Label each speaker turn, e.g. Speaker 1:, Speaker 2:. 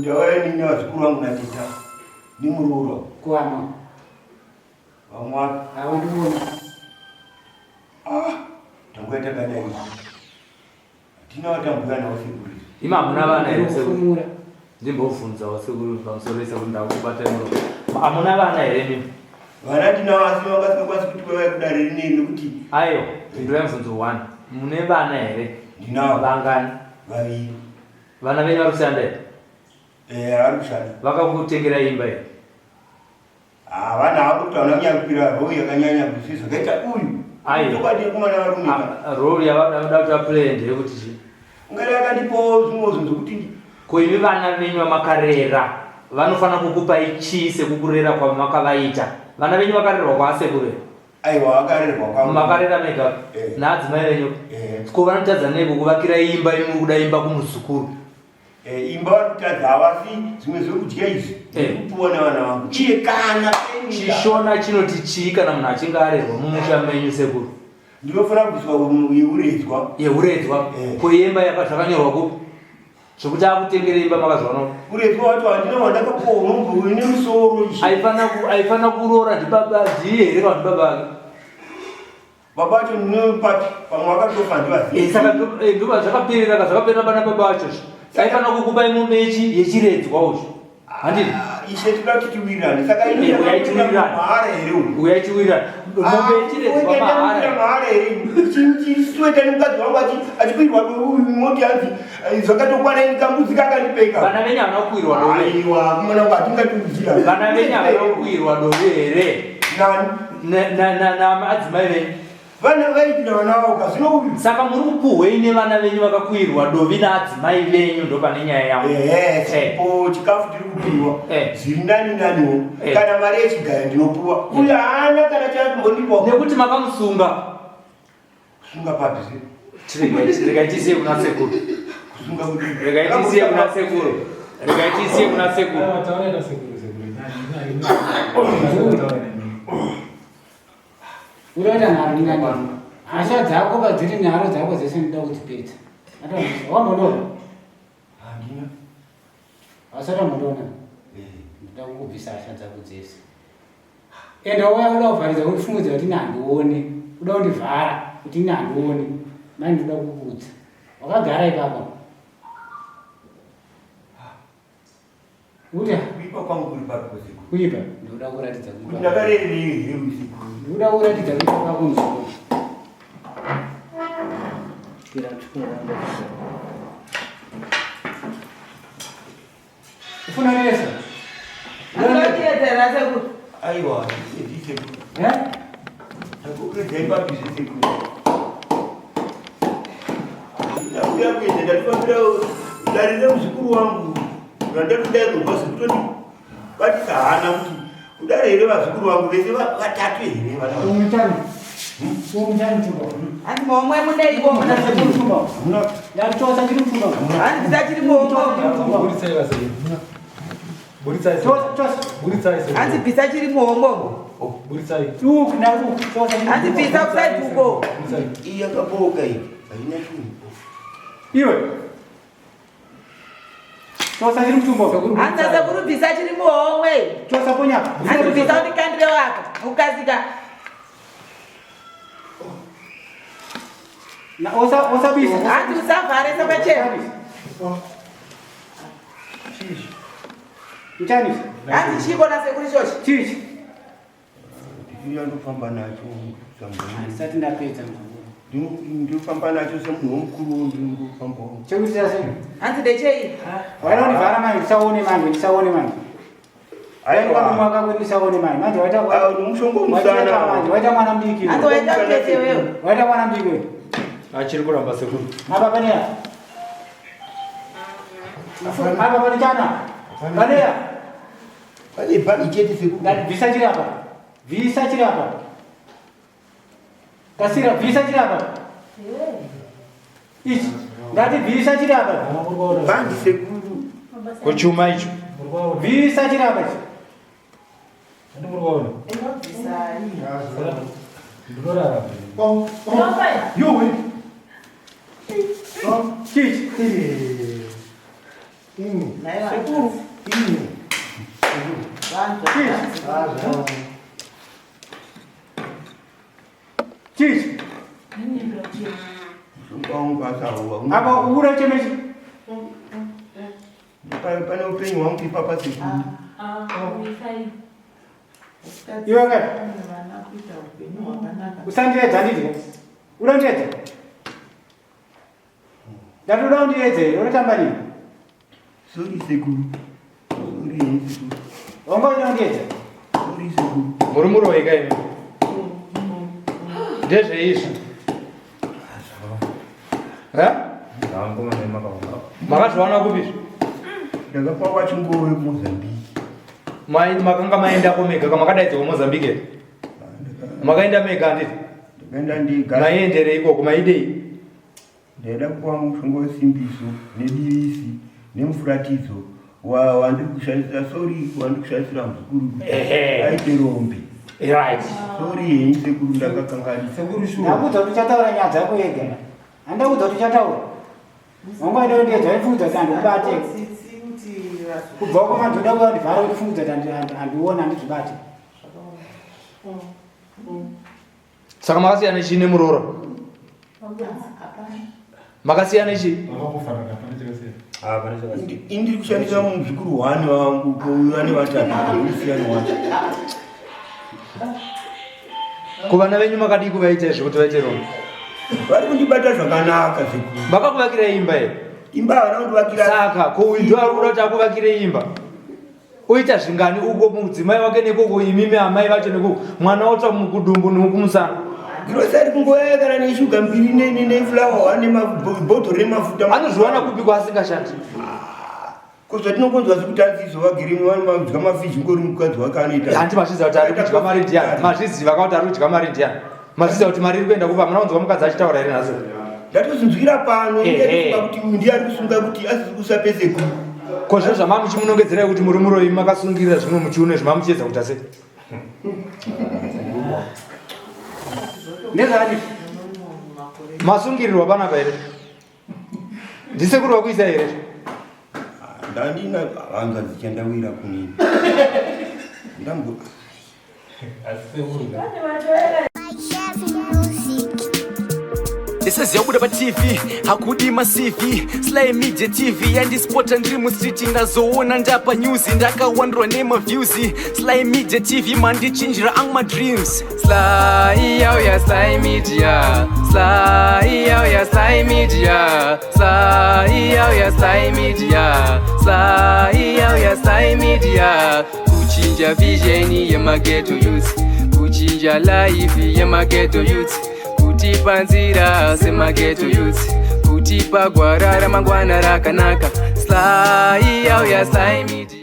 Speaker 1: Ndauya nini vazukuru vangu nateta nemuroora.
Speaker 2: Kuwana.
Speaker 1: Vamwe wapi?
Speaker 2: Avo ndiona.
Speaker 1: Ah, tanguya takadai. Hatina vatambuya navo sekuru.
Speaker 3: Imi hamuna vana here sekuru? Ndimbobvunzawo sekuru pamusoro sekuru ndakubata muromo. Hamuna vana here imi?
Speaker 1: Vana tinavo asi vanga vasingakwanisi kuti vauya kudare rineri nekuti
Speaker 3: Aiwa, pindurai mubvunzo one. Mune vana here?
Speaker 1: Ndinavo.
Speaker 3: Vangani?
Speaker 1: Vaviri.
Speaker 3: Vana venyu vari kushanda here?
Speaker 1: Eh, vari kushanda.
Speaker 3: Vakakutengera imba here?
Speaker 1: Havana havo kuti havana kunyanya kukwira role yakanyanya kuzvi zvakaita uyu.
Speaker 3: Aiwa.
Speaker 1: Chokwadi yekumana varume ka.
Speaker 3: Ah, Role yavada kuti vaplay ndeyekuti chii?
Speaker 1: Ungari akandipawo zvimwe zvinhu zvekuti
Speaker 3: Ko imi vana venyu vamakarera vanofanira kukupai chii sekukurera kwamakavaita? Vana venyu vakarerwa kwaasekuru here?
Speaker 1: Aiwa vakarerwa kwangu.
Speaker 3: Makarera mega
Speaker 1: Eh.
Speaker 3: naadzimai venyu?
Speaker 1: Eh.
Speaker 3: Ko vanotadza nei kukuvakira imba imi muri kuda imba kumuzukuru?
Speaker 1: Eh, imba vari kutadza havasi zvimwe zvekudya izvi
Speaker 3: Eh.
Speaker 1: kupiwa nevana vangu iye kana peni
Speaker 3: Chishona chinoti chii kana munhu achinge arerwa mumusha menyu sekuru?
Speaker 1: Ndinofanira kubviswa yeuredzwa.
Speaker 3: Yeuredzwa?
Speaker 1: Eh.
Speaker 3: Ko yemba yaka zvakanyorwa kupi? Zvekuti akutengere imba makazviona kupi?
Speaker 1: Uredzwa wacho handina wandakapuwa unombo une musoro izvi.
Speaker 3: Aifana ku aifana kuroora ndibaba ndiye here kana ndibaba vake?
Speaker 1: Baba vacho ndinopapi pamwe vakatofa handivazivi.
Speaker 3: Eh, saka eh, ndobva zvakaperera ka zvakaperera pana baba vacho. Aifana kukupai mombe yechi yechiredzwa ucho. Handiti?
Speaker 1: Ah, ishe tinoda kuti tiwirirane saka ini
Speaker 3: Eh, uyai tiwirirane.
Speaker 1: mahara here uyu
Speaker 3: Uyai tiwirirane. Mombe yechiredzwa mahara.
Speaker 1: mahara here chisweta nemukadzi wangu achikwirwa uyu moti hanzi eh, zvakatokwana ini kambudzi kakandipeka
Speaker 3: Vana venyu havana kukwirwa dove.
Speaker 1: aiwa kumana wangu hatingatiudzira
Speaker 3: Vana venyu havana kukwirwa dove here?
Speaker 1: nani
Speaker 3: Naamadzimai venyu.
Speaker 1: Vana vaitira vana vavo ka zvino uyu.
Speaker 3: Saka muri kupuhwei nevana venyu vakakuirwa dovi naadzimai venyu ndopane nyaya yangu.
Speaker 1: Ehe, chipo chikafu tiri kupiwa.
Speaker 3: Eh.
Speaker 1: Zviri nani naniwo.
Speaker 3: Eh.
Speaker 1: Kana mari yechigaya ndinopuwa. Uyu haana kana chakumbondipa.
Speaker 3: Nekuti makamusunga.
Speaker 1: Kusunga papi zve?
Speaker 3: Regai tisiye kuna sekuru.
Speaker 1: Kusunga kuti.
Speaker 3: Regai tisiye kuna sekuru. Regai tisiye kuna sekuru.
Speaker 4: Taura na sekuru sekuru. Nani nani.
Speaker 2: Unoita nharo nani? Hasha dzako padziri nharo dzako dzese ndinoda kudzipedza. Wambondoona?
Speaker 1: Handina.
Speaker 2: Hausati wambondoona?
Speaker 1: Eh.
Speaker 2: Ndinoda kukubvisa hasha dzako dzese. Ende wauya kuda kuvharidza kundifungudza kuti ini handione. Kuda kundivhara kuti ini handione. Mai ndinoda kukuudza. Wakagara ipapo. Uta.
Speaker 1: Kuipa kwangu kuri papi usiku?
Speaker 2: Kuipa ndoda kuratidza kuipa.
Speaker 1: Kuti ndakarerei here usiku?
Speaker 2: Ndoda kuratidza kuipa kwako muzukuru. Kira chukuru wangu. Ufuna nesa?
Speaker 5: Anotiedzera sekuru.
Speaker 1: Aiwa, ndise sekuru.
Speaker 2: Eh?
Speaker 1: Ndakukudzai papi zvesekuru. Ndauya kuenda ndatifambira dare remuzukuru wangu. Randakudai kubva sekutoni batisa hana kuti kudare here vazukuru vangu vese vatatu here vana.
Speaker 2: Umutani. Umutani chumba.
Speaker 5: Hanzi momwe muneiko muna sekuru.
Speaker 2: Chumba. Ndachosa chiri mchumba.
Speaker 5: Hanzi tisachiri momwe.
Speaker 4: Buritsai vasekuru. Buritsai.
Speaker 2: Chosa chosa.
Speaker 4: Buritsai sekuru.
Speaker 5: Hanzi bvisa chiri muhombo.
Speaker 4: Buritsai.
Speaker 2: Uku na uku. Chosa.
Speaker 5: Hanzi bvisa kuside uko.
Speaker 4: Buritsai.
Speaker 1: Iyi yakaboka iyi. Haina chinhu.
Speaker 2: Iwe. Chosa chiri mutumbo.
Speaker 5: Hanzi sekuru bvisa chiri muhomwe.
Speaker 2: Chosa ponya.
Speaker 5: Hanzi bvisa undikandire wako. Ukasika.
Speaker 2: Na osa osa bisa.
Speaker 5: Hanzi usavhare sapachena.
Speaker 2: Mchani.
Speaker 5: Hanzi chiko na sekuru ichochi.
Speaker 2: Chichi.
Speaker 1: Ndinoda ndofamba nacho samhunu.
Speaker 2: Handisati ndapedza mzukuru.
Speaker 1: Ndinofamba nacho semunhu womukuru ndinofamba.
Speaker 2: Chekuitira sei?
Speaker 5: Hanzi ndechei?
Speaker 2: Waida kundivhara manje ndisaone manje ndisaone manje.
Speaker 1: Aiwa.
Speaker 2: Mwaka kwedu ndisaone manje. Manje waita
Speaker 1: Ah, nomushonga womusana.
Speaker 2: manje waita mwana mudiki.
Speaker 5: Hanzi waita mutete wewe.
Speaker 2: Waita mwana mudiki wewe.
Speaker 3: Achiri kuramba sekuru.
Speaker 2: Apa pane ya. Apa pane chana. Pane ya.
Speaker 1: Pane bhani chete sekuru.
Speaker 2: Ndati bvisa chiri apa. Bvisa chiri apa. Kasira bvisa chiri apa. Ichi. Ndati bvisa chiri apa.
Speaker 1: Bhandi sekuru.
Speaker 3: Kuchuma icho.
Speaker 2: Bvisa chiri apa ichi.
Speaker 4: Ndimurikuona. Ndinorara.
Speaker 2: Yuwe. Chichi.
Speaker 5: Sekuru.
Speaker 2: Chichi. Apa ukura chemechi.
Speaker 1: Pane upenyu hwangu ipapa sekuru.
Speaker 2: Iwe ngati. Usandiedza ndidye. Unondiedza. Ndatoda undiedze here unotamba nini?
Speaker 1: Sorry sekuru. Sorry henyu sekuru.
Speaker 2: Wanga uida undiedza.
Speaker 1: Sorry sekuru.
Speaker 3: Muri muroyi ka imi. Ndezveizvi. Eh? Makazviwana kupi izvi?
Speaker 1: Ndakapiwa kwachingowe kuMozambique.
Speaker 3: Mai makanga maendako mega kamakadaidzwa kuMozambique here? Makaenda mega handiti?
Speaker 1: Ndakaenda ndega.
Speaker 3: Maienderei ikoko maidei?
Speaker 1: Ndaida kupiwa mushonga wesimbiso nedivisi nemufuratidzo wandiri kushandisira sorry wandiri kushandisira muzukuru kuti aite rombe.
Speaker 3: Right.
Speaker 1: Sorry henyu sekuru ndakakanganisa.
Speaker 4: Sekuru shuwa.
Speaker 2: Ndakuudza kuti uchataura nyaya dzako wega. Handakuudza kuti uchataura. Wanga uida kundiedza waifungudza kuti handikubate. Kubva uko mandoda kuuya kundivhara uchifungudza kuti handione handizvibate.
Speaker 3: Saka makasiyana chii nemuroora? Makasiyana chii?
Speaker 4: Vakangofanana, hapana chakasiyana.
Speaker 1: Hapana chakasiyana. Indiri kushandisa muzukuru hwani wangu kouya nevatatu usiyani wacho.
Speaker 3: Kuvana venyu makadii kuvaita izvi kuti vaite rombe?
Speaker 1: Vari kundibata zvakanaka sekuru.
Speaker 3: Vakakuvakirai imba here?
Speaker 1: Imba havana kundivakira.
Speaker 3: Saka ko uyu ndo ari kuda kuti akuvakire imba? Oita zvingani uko mudzimai wake nekoko imimi amai vacho nekoko mwana otsva mukudumbu nekumusana.
Speaker 1: Grocery kungoya kana neshuga mbiri neflour ane mabhodhoro remafuta.
Speaker 3: Anozviwana kupi kwaasingashandi?
Speaker 1: Ko zvatinokonzwa sekuti anzizo vagere vanodya mafiji ngori mukadzi wake anoita.
Speaker 3: Hanti mazviziva kuti ari kudya mari ndiani? Mazviziva ka kuti ari kudya mari ndiani? Mazviziva kuti mari iri kuenda kupi? Hamuna kunzwa mukadzi achitaura here nhasi?
Speaker 1: Ndatozinzwira pano ndatofunga kuti uyu ndiye ari kusunga kuti asisi kusapese ku.
Speaker 3: Ko zvino zvamamuchimunongedzerai kuti muri muroyi makasungirira zvimwe muchiuno izvi mamuchiedza kuita sei?
Speaker 2: Ndezvani?
Speaker 3: Masungirirwa panapa here? Ndisekuru vakuisa here?
Speaker 1: Ndandina hanzvadzi chandawira kunini. Ndambo
Speaker 6: Ndisezi yabuda paTV hakudi maCV Sly Media TV yandispota ndiri mustreet ndazoona ndapa news ndakawandurwa nemaviews Sly Media TV mandichinjira ang madreams Sly yauya Sly Media Sly yauya Sly Media Sly yauya Sly Media Sly yauya Sly Media Kuchinja vision yemageto youth Kuchinja life yemageto youth Kutipa nzira semageto youth Kutipa gwara ramangwana rakanaka Sly yauya Sly Media.